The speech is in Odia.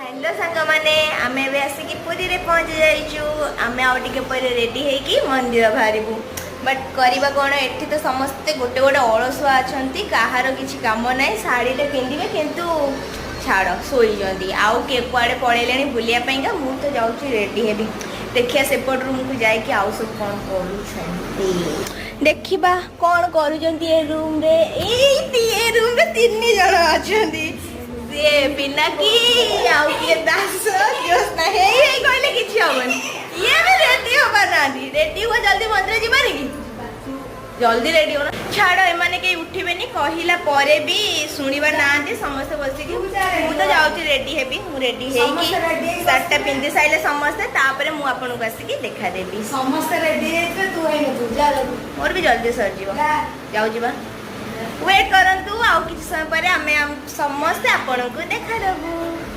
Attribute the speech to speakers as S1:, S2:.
S1: ହ୍ୟାଲୋ ସାଙ୍ଗମାନେ, ଆମେ ଏବେ ଆସିକି ପୁରୀରେ ପହଞ୍ଚି ଯାଇଛୁ। ଆମେ ଆଉ ଟିକେ ପରେ ରେଡ଼ି ହେଇକି ମନ୍ଦିର ବାହାରିବୁ। ବଟ୍ କରିବା କ'ଣ, ଏଠି ତ ସମସ୍ତେ ଗୋଟେ ଗୋଟେ ଅଳସୁଆ ଅଛନ୍ତି, କାହାର କିଛି କାମ ନାହିଁ। ଶାଢ଼ୀଟା ପିନ୍ଧିବେ କିନ୍ତୁ ଛାଡ଼, ଶୋଇଛନ୍ତି। ଆଉ କିଏ କୁଆଡ଼େ ପଳେଇଲେଣି ବୁଲିବା ପାଇଁକା। ମୁଁ ତ ଯାଉଛି ରେଡ଼ି ହେବି। ଦେଖିବା ସେପଟ ରୁମ୍କୁ ଯାଇକି ଆଉ ସବୁ କ'ଣ କରୁଛନ୍ତି। ଦେଖିବା କ'ଣ କରୁଛନ୍ତି ଏ ରୁମ୍ରେ। ଏଇ ଏ ରୁମ୍ରେ ତିନି ଜଣ ଅଛନ୍ତି, ସିଏ ପିନାକି ଆଉ କିଏ ଦାସ, ଜ୍ୟୋତ୍ସ୍ନା। ହେଇ ହେଇ କହିଲେ କିଛି ହବନି। ଇଏ ବି ରେଡି ହବାର ନାହାନ୍ତି। ରେଡି ହୁଅ ଜଲ୍ଦି, ମନ୍ଦିର ଯିବାନି କି? ଜଲ୍ଦି ରେଡି ହୁଅ। ଛାଡ଼, ଏମାନେ କେହି ଉଠିବେନି। କହିଲା ପରେ ବି ଶୁଣିବା ନାହାନ୍ତି। ସମସ୍ତେ ବସିକି, ମୁଁ ତ ଯାଉଛି ରେଡି ହେବି। ମୁଁ ରେଡି ହେଇକି
S2: ସମସ୍ତେ ready ହେଇକି
S1: ଶାଢ଼ୀଟା ପିନ୍ଧି ସାରିଲେ ସମସ୍ତେ, ତାପରେ ମୁଁ ଆପଣଙ୍କୁ ଆସିକି ଦେଖାଦେବି।
S2: ସମସ୍ତେ ରେଡି ହେଇଥିବେ, ତୁ ହେଇନଥିବୁ। ଯା ଜଲ୍ଦି।
S1: ମୋର ବି ଜଲ୍ଦି ସରିଯିବ।
S2: ଯା।
S1: ଯାଉଛି ବା। ୱେଟ୍ କରନ୍ତୁ, ଆଉ କିଛି ସମୟ ପରେ ଆମେ ସମସ୍ତେ ଆପଣଙ୍କୁ ଦେଖାଦେବୁ।